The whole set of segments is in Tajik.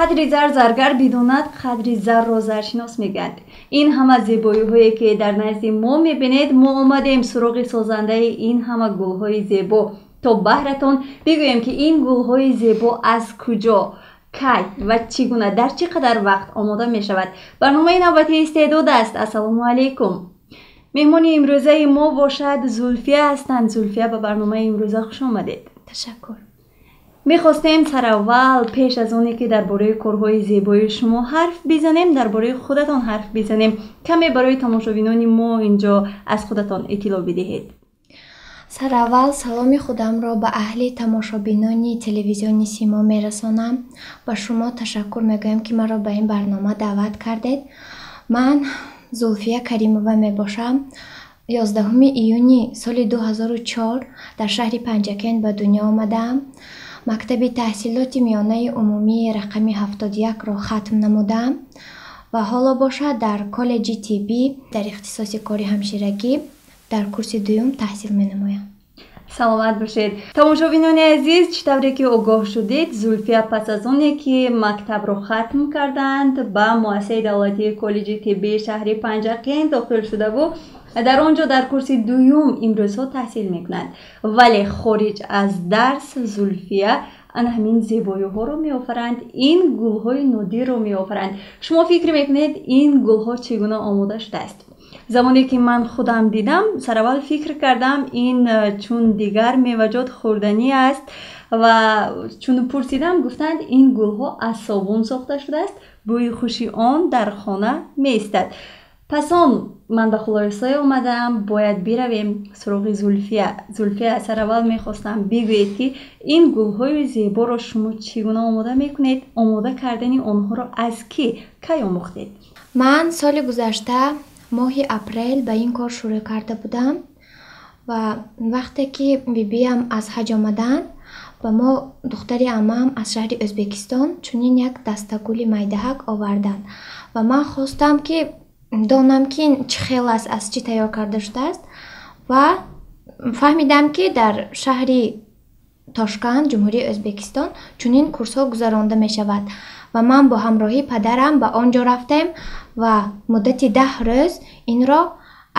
Қадри зар заргар бидонад, қадри зарро заршинос мегӯянд. Ин ҳама зебоиҳое ки дар назди мо мебинед, мо омадем суроғи созандаи ин ҳама гулҳои зебо, то баҳратон бигӯем, ки ин гулҳои зебо аз куҷо, кай ва чӣ гуна, дар чӣ қадар вақт омода мешавад. Барномаи навбатии Истеъдод аст. Ассалому алайкум. Меҳмони имрӯзаи мо бошад Зулфия ҳастанд. Зулфия, ба барномаи имрӯза хуш омадед. Ташаккур. Мехостем сараввал, пеш аз оне ки дар бораи корҳои зебои шумо ҳарф бизанем, дар бораи худатон ҳарф бизанем. Каме барои тамошобинони мо инҷо аз худатон иттилоъ бидиҳед. Сараввал саломи худамро ба аҳли тамошобинони телевизиони Симо мерасонам. Ба шумо ташаккур мегӯям, ки маро ба ин барнома даъват кардед. Ман Зулфия Каримова мебошам. 11 июни соли 2004 дар шаҳри Панҷакент ба дунё омадаам. Мактаби таҳсилоти миёнаи умумии рақами 71-ро хатм намудаам ва ҳоло бошад дар коллеҷи тиббӣ дар ихтисоси кори ҳамширагӣ дар курси дуюм таҳсил менамоям. Саломат бошед. Тамошобинони азиз, чӣ тавре ки огоҳ шудед, Зулфия пас аз оне ки мактабро хатм карданд, ба муассисаи давлатии коллеҷи тиббии шаҳри Панҷакент дохил шудаву дар он ҷо дар курси дуюм имрӯзҳо таҳсил мекунанд. Вале хориҷ аз дарс Зулфия ана ҳамин зебоиҳоро меофаранд, ин гулҳои нодирро меофаранд. Шумо фикр мекунед, ин гулҳо чӣ гуна омода шудааст? Замоне ки ман худам дидам, сараввал фикр кардам, ин чун дигар меваҷот хӯрданӣ аст, ва чун пурсидам, гуфтанд, ин гулҳо аз собун сохта шудааст, бӯи хуши он дар хона меистад. Пас он ман ба хулосае омадаам, бояд биравем суроғи Зулфия. Зулфия, сараввал мехостам бигӯед, ки ин гулҳои зеборо шумо чӣ гуна омода мекунед? Омода кардани онҳоро аз кӣ, кай омӯхтед? Ман соли гузашта моҳи апрел ба ин кор шурӯъ карда будам ва вақте ки бибиям аз ҳаҷ омаданд, ба мо духтари аммаам аз шаҳри Ӯзбекистон чунин як дастагули майдаҳак оварданд ва ман хостам, ки донам, ки ин чӣ хел аст, аз чӣ тайёр карда шудааст, ва фаҳмидам, ки дар шаҳри Тошканд, Ҷумҳурии Ӯзбекистон, чунин курсҳо гузаронда мешавад ва ман бо ҳамроҳии падарам ба он ҷо рафтем ва муддати 10 рӯз инро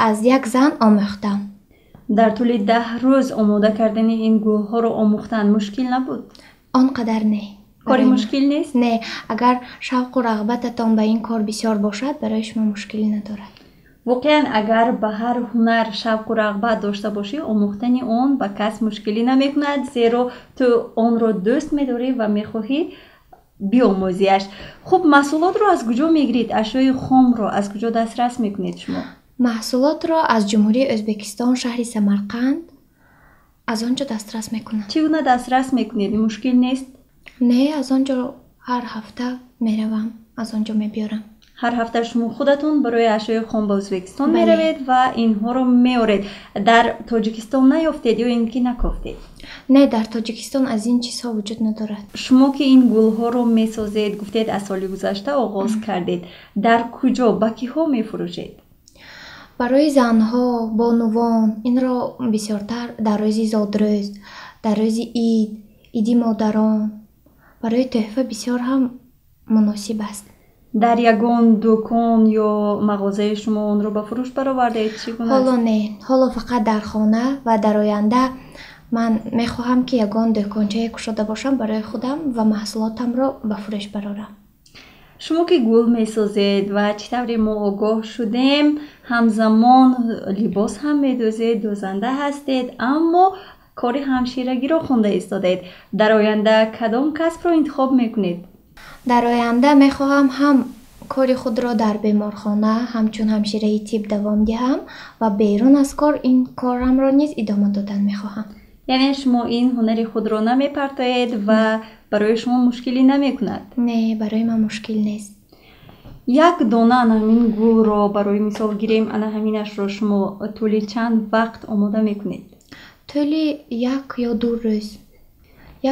аз як зан омӯхтам. Дар тӯли 10 рӯз омода кардани ин гулҳоро омӯхтан мушкил набуд? Он қадар не. Кори мушкил нест? Не, агар шавқу рағбататон ба ин кор бисёр бошад, барои шумо мушкилӣ надорад. Воқеан, агар ба ҳар ҳунар шавқу рағбат дошта бошӣ, омӯхтани он ба кас мушкилӣ намекунад, зеро ту онро дӯст медорӣ ва мехоҳӣ биомӯзиаш. Хуб, маҳсулотро аз куҷо мегиред? Ашёи хомро аз куҷо дастрас мекунед шумо? Маҳсулотро аз Ҷумҳурии Ӯзбекистон, шаҳри Самарқанд, аз он ҷо дастрас мекунам. Чӣ гуна дастрас мекунед? Мушкил нест? Не, аз он ҷо ҳар ҳафта меравам, аз он ҷо мебиёрам. Ҳар ҳафта шумо худатон барои ашёи хом ба Ӯзбекистон меравед ва инҳоро меоред. Дар Тоҷикистон наёфтед ё ин ки накофтед? Не, дар Тоҷикистон аз ин чизҳо вуҷуд надорад. Шумо ки ин гулҳоро месозед, гуфтед, аз соли гузашта оғоз кардед, дар куҷо, ба киҳо мефурӯшед? Барои занҳо, бонувон инро бисёртар дар рӯзи зодрӯз, дар рӯзи ид, иди модарон, барои тӯҳфа бисёр ҳам муносиб аст. Дар ягон дукон ё мағозаи шумо онро ба фурӯш баровардаед? Чӣ гуна? Ҳоло не, ҳоло фақат дар хона, ва дар оянда ман мехоҳам, ки ягон дӯкончае кушода бошам барои худам ва маҳсулотамро ба фурӯш барорам. Шумо ки гул месозед ва чӣ тавре мо огоҳ шудем, ҳамзамон либос ҳам медӯзед, дӯзанда ҳастед, аммо кори ҳамширагиро хонда истодаед. Дар оянда кадом касбро интихоб мекунед? Дар оянда мехоҳам ҳам кори худро дар беморхона ҳамчун ҳамшираи тиб давом диҳам ва берун аз кор ин корамро низ идома додан мехоҳам. Яъне шумо ин ҳунари худро намепартоед ва барои шумо мушкилӣ намекунад? Не, барои ман мушкил нест. Як дона ана ҳамин гулро барои мисол гирем, ана ҳаминашро шумо тӯли чанд вақт омода мекунед? Тӯли як ё ду рӯз.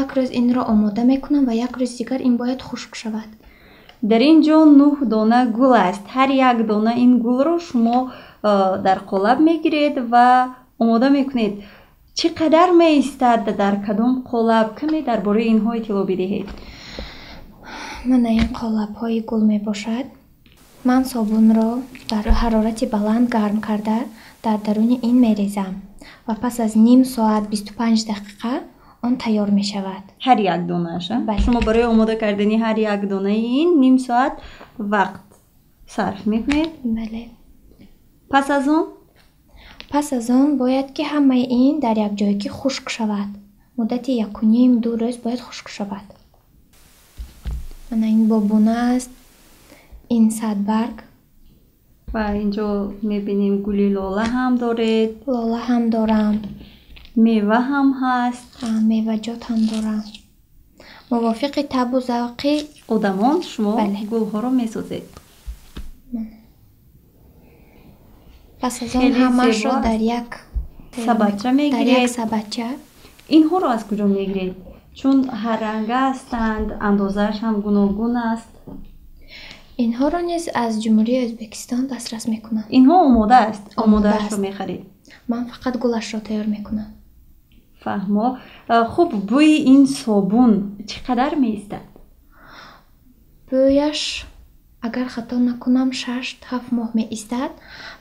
Як рӯз инро омода мекунам ва як рӯз дигар ин бояд хушк шавад. Дар ин ҷо 9 дона гул аст. Ҳар як дона ин гулро шумо дар қолаб мегиред ва омода мекунед. Чӣ қадар меистад, дар кадом қолаб? Каме дар бораи инҳо иттилоъ бидиҳед. Мана ин қолабҳои гул мебошад. Ман собунро дар ҳарорати баланд гарм карда дар даруни ин мерезам ва пас аз ним соат 25 дақиқа он тайёр мешавад. Ҳар як донааш, а? Бале. Шумо барои омода кардани ҳар як донаи ин ним соат вақт сарф мекунед? Бале. Пас аз он? Пас аз он бояд ки ҳамаи ин дар як ҷое ки хушк шавад. Муддати якуним ду рӯз бояд хушк шавад. Мана ин бобуна аст, ин садбарг. Ва инҷо мебинем гули лола ҳам доред. Лола ҳам дорам. Мева ҳам ҳаст. Меваҷот ҳам дорам. Мувофиқи табу завқи одамон шумо Бале. гулҳоро месозед. Пас аз он Хеле ҳамаашро зебо аст. дар як сабадча дар як мегиред. сабадча. Инҳоро аз куҷо мегиред? Чун ҳарранга ҳастанд, андозааш ҳам гуногун аст. Инҳоро низ аз Ҷумҳурии Ӯзбекистон дастрас мекунам. Инҳо омода аст? Омода Омодаашро аст. мехаред? Ман фақат гулашро тайёр мекунам. Фаҳмо. Хуб, бӯи ин собун чӣ қадар меистад? Бӯяш, агар хато накунам, 6-7 моҳ меистад.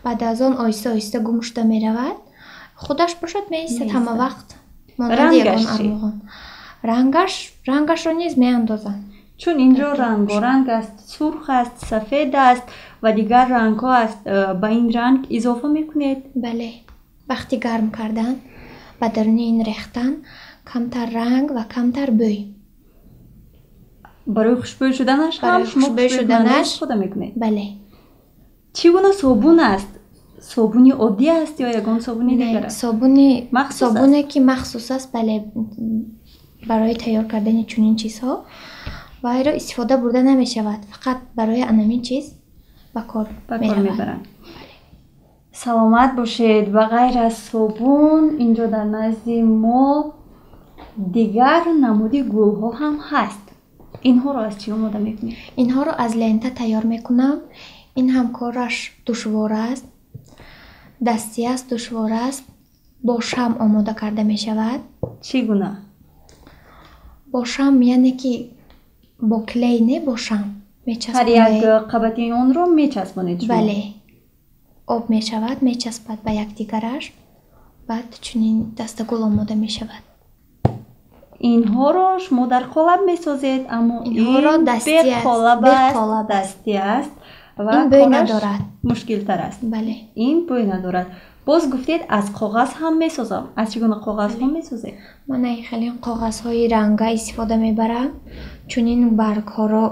Баъд аз он оҳиста оҳиста гум шуда меравад. Худаш бошад меистад ҳама Меистад. вақт. Монанди ягон Рангаш чӣ? армуғон. Рангашро низ меандозам. Чун инҷо рангоранг аст, сурх аст, сафед аст ва дигар рангҳо аст, ба ин ранг изофа мекунед? Бале. Вақти гарм кардан, ба даруни ин рехтан камтар ранг ва камтар бӯй. Барои хушбӯй шуданаш ҳам Барои шумо хушбӯй хушбӯйкунанда шуданаш истифода мекунед? Бале. Чӣ гуна собун аст? Собуни оддӣ аст ё ягон собуни Не, дигар аст? Махсус аст? Собуне ки махсус аст, бале, барои тайёр кардани чунин чизҳо вайро истифода бурда намешавад. Фақат барои анамин чиз ба кор Ба кор меравад. мебаранд. Саломат бошед. Ба ғайр аз собун инҷо дар назди мо дигар намуди гулҳо ҳам ҳаст. Инҳоро аз чӣ омода мекунед? Инҳоро аз лента тайёр мекунам. Ин ҳам кораш душвор аст, дастӣ аст, душвор аст. Бо шам омода карда мешавад. Чӣ гуна? Бо шам, яъне ки бо клей не, бо шам Ҳар як мечаспонед. қабати онро мечаспонед шумо? Бале, об мешавад, мечаспад ба якдигараш, баъд чунин дастагул омода мешавад. Инҳоро шумо дар қолаб месозед, аммо Инҳоро ин дастӣ аст, беқолаб аст, беқолаб аст. дастӣ аст ва Ин бӯй кораш надорад. мушкилтар аст. Бале. Ин бӯй надорад. Боз гуфтед аз коғаз ҳам месозам. Аз чӣ гуна коғазҳо месозед? Ман ин хеле коғазҳои ранга истифода мебарам. Чунин баргҳоро,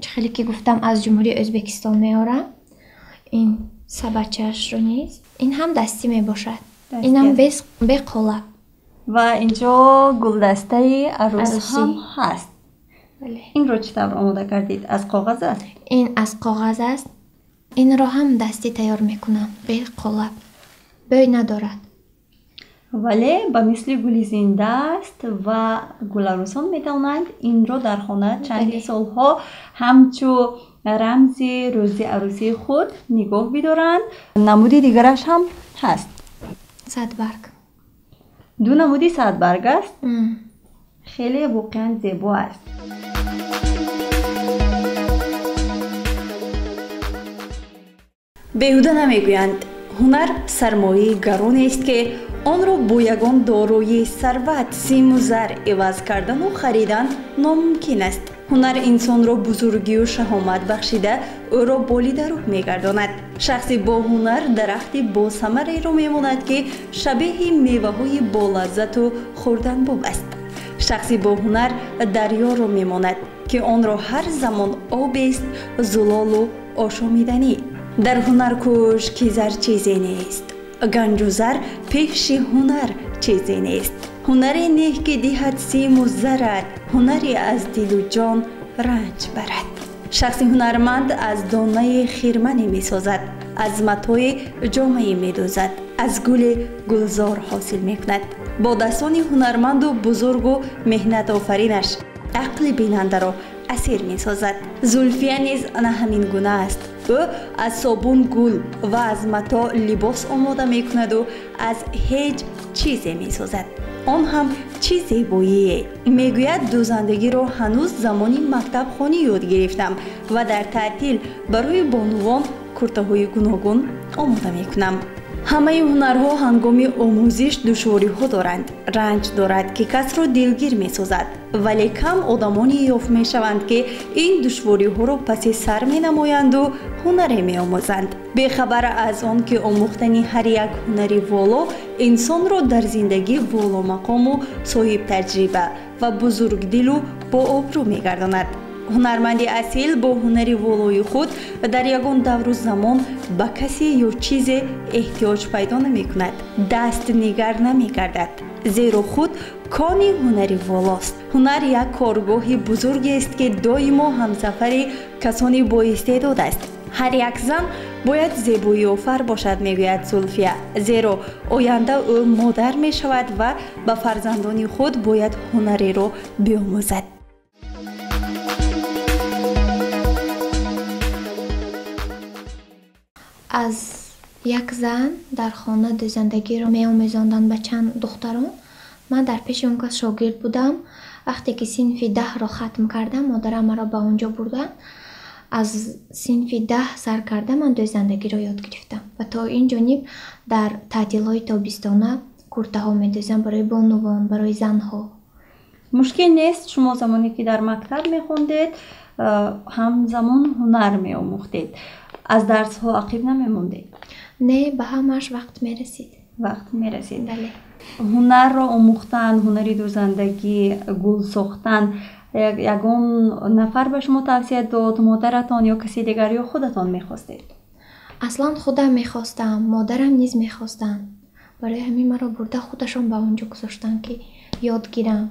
чӣ хеле ки гуфтам, аз Ҷумҳурии Ӯзбекистон меорам. Ин сабадчаашро низ. Ин ҳам дастӣ мебошад. Дастӣ Инам аст. беқолаб. Ва инҷо гулдастаи арӯс Арӯсӣ. ҳам ҳаст. Бале. Инро чӣ тавр омода кардед? Аз коғаз аст? Ин аз коғаз аст. Инро ҳам дастӣ тайёр мекунам, беқолаб. Бӯй надорад. Вале ба мисли гули зинда аст ва гуларӯсон метавонанд инро дар хона чанди Бале. солҳо ҳамчу рамзи рӯзи арӯсии худ нигоҳ бидоранд. Намуди дигараш ҳам ҳаст. Садбарг. Ду намуди садбарг аст. Хеле воқеан зебо аст. Беҳуда намегӯянд, ҳунар сармояи гаронест, ки онро бо ягон дорои сарват, симу зар иваз кардану харидан номумкин аст. Ҳунар инсонро бузургию шаҳомат бахшида, ӯро болидаруҳ мегардонад. Шахси бо ҳунар дарахти босамареро мемонад, ки шабеҳи меваҳои болаззату хӯрданбоб аст. Шахси бо ҳунар дарёро мемонад, Ки онро ҳар замон обест зулолу ошомиданӣ. Дар ҳунар кӯш, ки зар чизе нест, ганҷу зар пеши ҳунар чизе нест. Ҳунаре неҳ, ки диҳад симу зарат, ҳунаре аз дилу ҷон ранҷ барад. Шахси ҳунарманд аз донаи хирмане месозад, аз матои ҷомае медӯзад, аз гуле гулзор ҳосил мекунад. Бо дастони ҳунарманду бузургу меҳнатофаринаш ақли бинандаро асир месозад. Зулфия низ ана ҳамин гуна аст. Ӯ аз собун гул ва аз матоъ либос омода мекунаду аз ҳеҷ чизе месозад, он ҳам чӣ зебоие! Мегӯяд, дӯзандагиро ҳанӯз замони мактабхонӣ ёд гирифтам ва дар таътил барои бонувон куртаҳои гуногун омода мекунам. Ҳамаи ҳунарҳо ҳангоми омӯзиш душвориҳо доранд, ранҷ дорад, ки касро дилгир месозад, вале кам одамоне ёфт мешаванд, ки ин душвориҳоро паси сар менамоянду ҳунаре меомӯзанд, бехабар аз он ки омӯхтани ҳар як ҳунари воло инсонро дар зиндагӣ воломақому соҳибтаҷриба ва бузургдилу бообрӯ мегардонад. Ҳунарманди асил бо ҳунари волои худ дар ягон давру замон ба касе ё чизе эҳтиёҷ пайдо намекунад, даст нигар намегардад, зеро худ кони ҳунари волост. Ҳунар як коргоҳи бузургест, ки доимо ҳамсафари касони боистеъдод аст. Ҳар як зан бояд зебоиофар бошад, мегӯяд Зулфия, зеро оянда ӯ модар мешавад ва ба фарзандони худ бояд ҳунареро биомӯзад. Аз як зан дар хона дӯзандагиро меомӯзонданд ба чанд духтарон. Ман дар пеши он кас шогирд будам. Вақте ки синфи 10-ро хатм кардам, модарам маро ба он ҷо бурданд. Аз синфи 10 сар карда ман дӯзандагиро ёд гирифтам ва то ин ҷониб дар таътилҳои тобистона куртаҳо медӯзам барои бонувон, барои занҳо. Мушкил нест? Шумо замоне ки дар мактаб мехондед, ҳамзамон ҳунар меомӯхтед, аз дарсҳо ақиб намемондед? Не, ба ҳамааш вақт мерасид. Вақт мерасид. Бале. Ҳунарро омӯхтан, ҳунари дӯзандагӣ, гул сохтан, ягон нафар ба шумо тавсия дод, модаратон ё каси дигар, ё худатон мехостед? Аслан худам мехостам, модарам низ мехостанд. Барои ҳамин маро бурда худашон ба он ҷо гузоштанд, ки ёд гирам.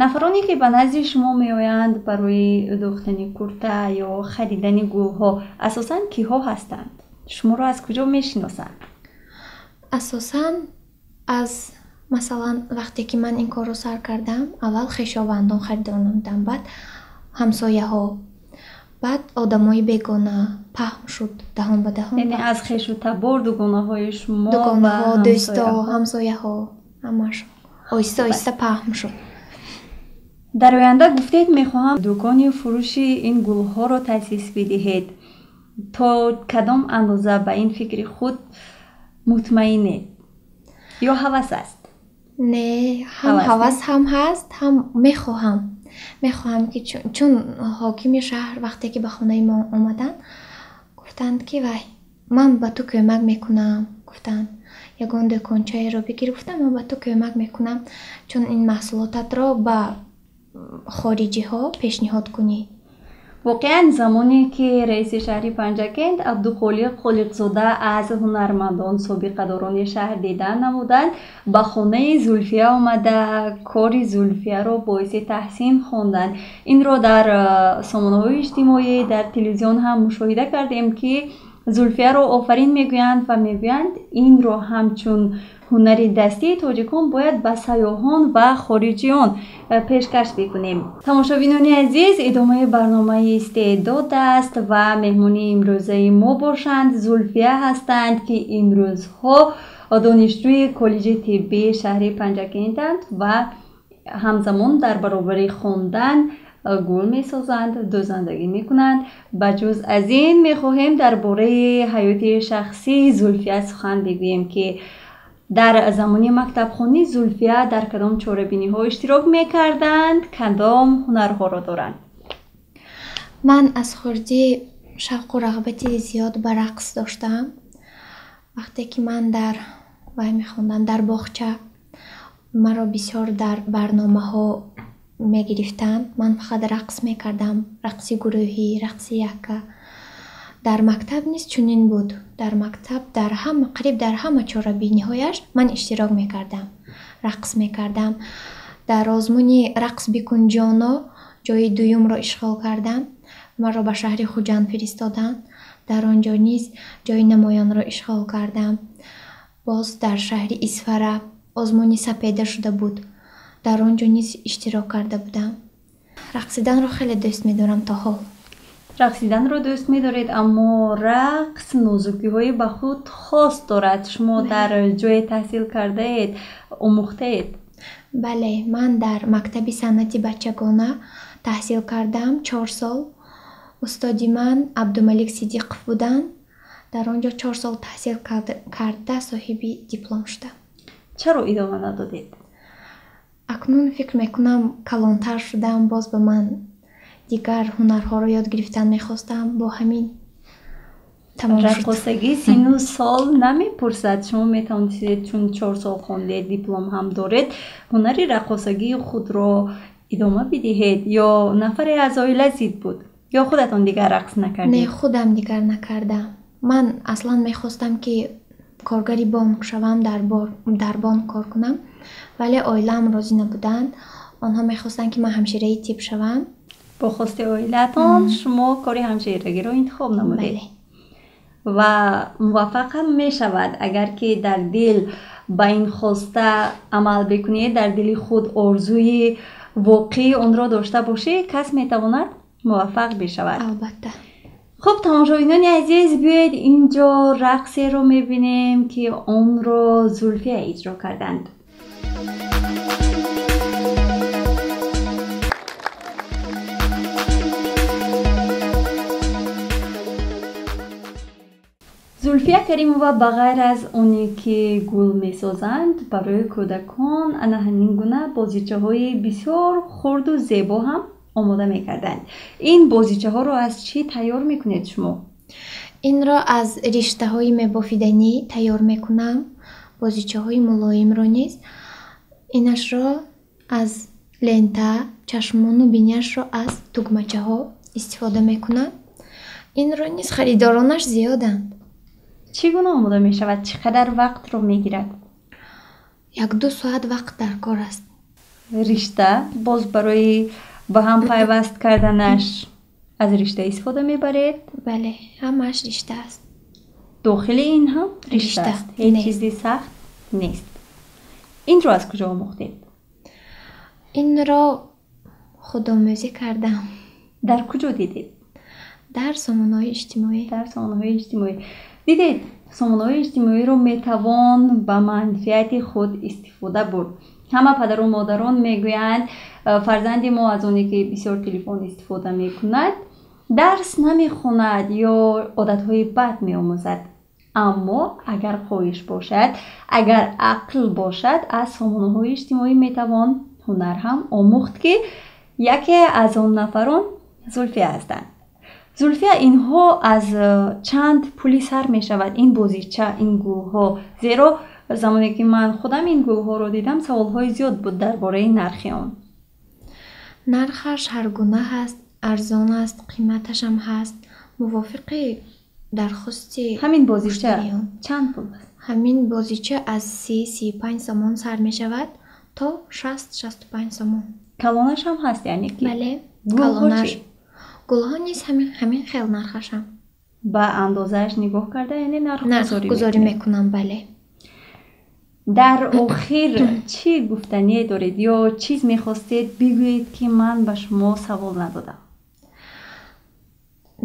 Нафароне ки ба назди шумо меоянд барои дӯхтани курта ё харидани гулҳо, асосан киҳо ҳастанд? Шуморо аз куҷо мешиносанд? Асосан аз, масалан, вақте ки ман ин корро сар кардам, аввал хешовандон харидор намуданд, баъд ҳамсояҳо, баъд одамои бегона, паҳн шуд даҳон ба даҳон. Яъне аз хешу табор, дугонаҳои шумо? Дугонаҳо, дӯсто, ҳамсояҳо, ҳамааш оҳиста оҳиста паҳн шуд. Дар оянда, гуфтед, мехоҳам дукони фурӯши ин гулҳоро таъсис бидиҳед. То кадом андоза ба ин фикри худ мутмаинед ё ҳавас аст? Не, ҳам ҳавас ҳам ҳаст, ҳам мехоҳам, ки чун ҳокими шаҳр вақте ки ба хонаи мо омаданд, гуфтанд, ки вай, ман ба ту кӯмак мекунам, гуфтанд, ягон дӯкончаеро бигир, гуфтам, ман ба ту кӯмак мекунам, чун ин маҳсулотатро ба хориҷиҳо пешниҳод кунӣ. Воқеан, замоне ки раиси шаҳри Панҷакент Абдухолиқ Холиқзода аз ҳунармандон, собиқадорони шаҳр дидан намуданд, ба хонаи Зулфия омада, кори Зулфияро боиси таҳсин хонданд. Инро дар сомонаҳои иҷтимоӣ, дар телевизион ҳам мушоҳида кардем, ки Зулфияро офарин мегӯянд ва мегӯянд, инро ҳамчун ҳунари дастии тоҷикон бояд ба сайёҳон ва хориҷиён пешкаш бикунем. Тамошобинони азиз, идомаи барномаи Истеъдод аст ва меҳмони имрӯзаи мо бошанд Зулфия ҳастанд, ки имрӯзҳо донишҷӯи коллеҷи тиббии шаҳри Панҷакентанд ва ҳамзамон дар баробари хондан гул месозанд, дӯзандагӣ мекунанд. Ба ҷуз аз ин, мехоҳем дар бораи ҳаёти шахсии Зулфия сухан бигӯем, ки дар замони мактабхонӣ Зулфия дар кадом чорабиниҳо иштирок мекарданд, кадом ҳунарҳоро доранд? Ман аз хурдӣ шавқу рағбати зиёд ба рақс доштам. Вақте ки ман дар вай мехондам, дар боғча, маро бисёр дар барномаҳо мегирифтанд. Ман фақат рақс мекардам, рақси гурӯҳӣ, рақси якка. Дар мактаб низ чунин буд. Дар мактаб дар ҳама, қариб дар ҳама чорабиниҳояш ман иштирок мекардам, рақс мекардам. Дар озмуни рақс бикун ҷоно ҷои дуюмро ишғол кардам. Маро ба шаҳри Хуҷанд фиристоданд. Дар он ҷо низ ҷои намоёнро ишғол кардам. Боз дар шаҳри Исфара озмуни сапеда шуда буд. Дар он ҷо низ иштирок карда будам. Рақсиданро хеле дӯст медорам то ҳол. Рақсиданро дӯст медоред, аммо рақс нозукиҳои ба худ хос дорад. Шумо дар ҷое таҳсил кардаед, омӯхтаед? Бале, ман дар мактаби санъати бачагона таҳсил кардам 4 сол. Устоди ман Абдумалик Сидиқов буданд. Дар он ҷо 4 сол таҳсил карда соҳиби диплом шудам. Чаро идома надодед? Акнун фикр мекунам калонтар шудам, боз ба ман дигар ҳунарҳоро ёд гирифтан мехостам. Бо ҳамин тамом шуд. Раққосагӣ сину сол намепурсад. Шумо метавонистед, чун 4 сол хондед, диплом ҳам доред, ҳунари раққосагии худро идома бидиҳед, ё нафаре аз оила зид буд, ё худатон дигар рақс накардед? Не, худам дигар накардам. Ман аслан мехостам ки коргари бонк шавам, дар бонк кор кунам, вале оилаам розӣ набуданд. Онҳо мехостанд ки ман ҳамшираи тиб шавам. Бо хости оилаатон шумо кори ҳамширагиро интихоб намудед. Бале. Ва муваффақ ҳам мешавад, агар ки дар дил ба ин хоста амал бикунед, дар дили худ орзуи воқеии онро дошта бошед, кас метавонад муваффақ бишавад. Албатта. Хуб, тамошобинони азиз, биёед инҷо рақсеро мебинем, ки онро Зулфия иҷро карданд. Зулфия Каримова ба ғайр аз оне ки гул месозанд, барои кӯдакон ана ҳамин гуна бозичаҳои бисёр хурду зебо ҳам омода мекарданд. Ин бозичаҳоро аз чӣ тайёр мекунед шумо? Инро аз риштаҳои мебофиданӣ тайёр мекунам, бозичаҳои мулоимро низ. Инашро аз лента, чашмону биняшро аз тугмачаҳо истифода мекунам. Инро низ харидоронаш зиёданд. Чӣ гуна омода мешавад? Чӣ қадар вақтро мегирад? 1-2 соат вақт дар кор аст. Ришта боз барои ба ҳам пайваст карданаш аз ришта истифода мебаред? Бале, ҳамааш ришта аст. Дохили ин ҳам ришта аст. Ҳеҷ чизи сахт нест. Инро аз куҷо омӯхтед? Инро худомӯзӣ кардам. Дар куҷо дидед? Дар сомонаҳои иҷтимоӣ. Дар сомонаҳои иҷтимоӣ. Дидед, сомонаҳои иҷтимоиро метавон ба манфиати худ истифода бурд. Ҳама падару модарон мегӯянд, фарзанди мо аз оне ки бисёр телефон истифода мекунад, дарс намехонад ё одатҳои бад меомӯзад. Аммо агар хоҳиш бошад, агар ақл бошад, аз сомонаҳои иҷтимоӣ метавон ҳунар ҳам омӯхт, ки яке аз он нафарон Зулфия ҳастанд. Зулфия, инҳо аз чанд пули сар мешавад ин бозича, ин гулҳо? Зеро замоне ки ман худам ин гулҳоро дидам, саволҳои зиёд буд дар бораи нархи он. Нархаш ҳар гуна ҳаст, арзон аст, қиматашам ҳаст, мувофиқи дархости ҳамин бозича муштариён. Чанд пул аст? Ҳамин бозича аз 30-35 сомон сар мешавад то 60-65 сомон. Калонаш ҳам ҳаст, яъне ки? Бале, Гулҳо калонаш. чӣ? Гулҳо низ ҳамин хел нархашам. Ба андозааш нигоҳ карда, яъне нархгузорӣ Нархгузорӣ мекунед? мекунам, бале. Дар охир чӣ гуфтание доред ё чиз мехостед бигӯед, ки ман ба шумо савол надодам?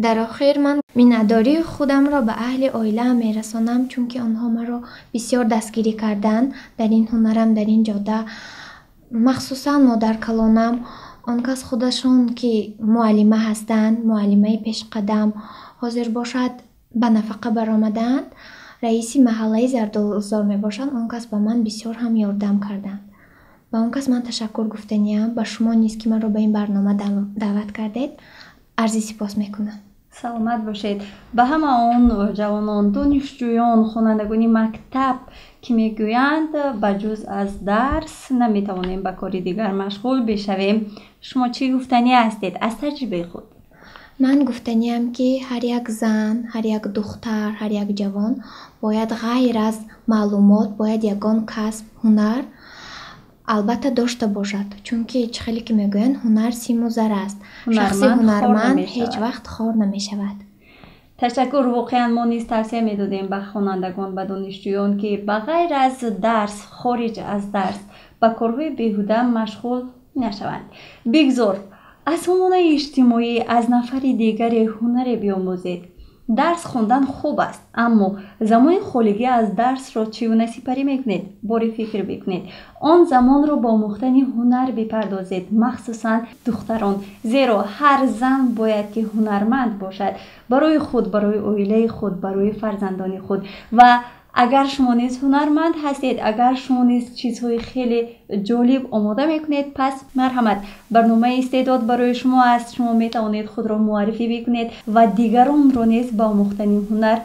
Дар охир ман миннатдории худамро ба аҳли оилаам мерасонам, чунки онҳо маро бисёр дастгирӣ карданд дар ин ҳунарам, дар ин ҷода. Махсусан модаркалонам, он кас худашон ки муаллима ҳастанд, муаллимаи пешқадам, ҳозир бошад ба нафақа баромадаанд, раиси маҳаллаи Зардолзор мебошанд. Он кас ба ман бисёр ҳам ёрдам карданд. Ба он кас ман ташаккур гуфтаниям, ба шумо низ ки маро ба ин барнома даъват кардед, арзи сипос мекунам. Саломат бошед. Ба ҳама он ҷавонон, донишҷӯён, хонандагони мактаб, ки мегӯянд, ба ҷуз аз дарс наметавонем ба кори дигар машғул бишавем, шумо чӣ гуфтанӣ ҳастед аз таҷрибаи худ? Ман гуфтаниам, ки ҳар як зан, ҳар як духтар, ҳар як ҷавон бояд ғайр аз маълумот бояд ягон касб, ҳунар албатта дошта бошад, чунки чӣ хеле ки мегӯянд, ҳунар симу зар аст. Шахси ҳунарманд ҳеҷ вақт хор намешавад. Ташаккур. Воқеан, мо низ тавсия медодем ба хонандагон, ба донишҷӯён, ки ба ғайр аз дарс, хориҷ аз дарс ба корҳои беҳуда машғул нашаванд. Бигзор аз сомонаи иҷтимоӣ, аз нафари дигаре ҳунаре биомӯзед. Дарс хондан хуб аст, аммо замони холигӣ аз дарсро чӣ гуна сипарӣ мекунед, бори фикр бикунед. Он замонро ба омӯхтани ҳунар бипардозед, махсусан духтарон, зеро ҳар зан бояд ки ҳунарманд бошад барои худ, барои оилаи худ, барои фарзандони худ. Ва агар шумо низ ҳунарманд ҳастед, агар шумо низ чизҳои хеле ҷолиб омода мекунед, пас марҳамат, барномаи Истеъдод барои шумо аст. Шумо метавонед худро муаррифӣ бикунед ва дигаронро низ ба омӯхтани ҳунар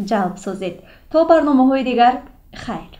ҷалб созед. То барномаҳои дигар, хайр.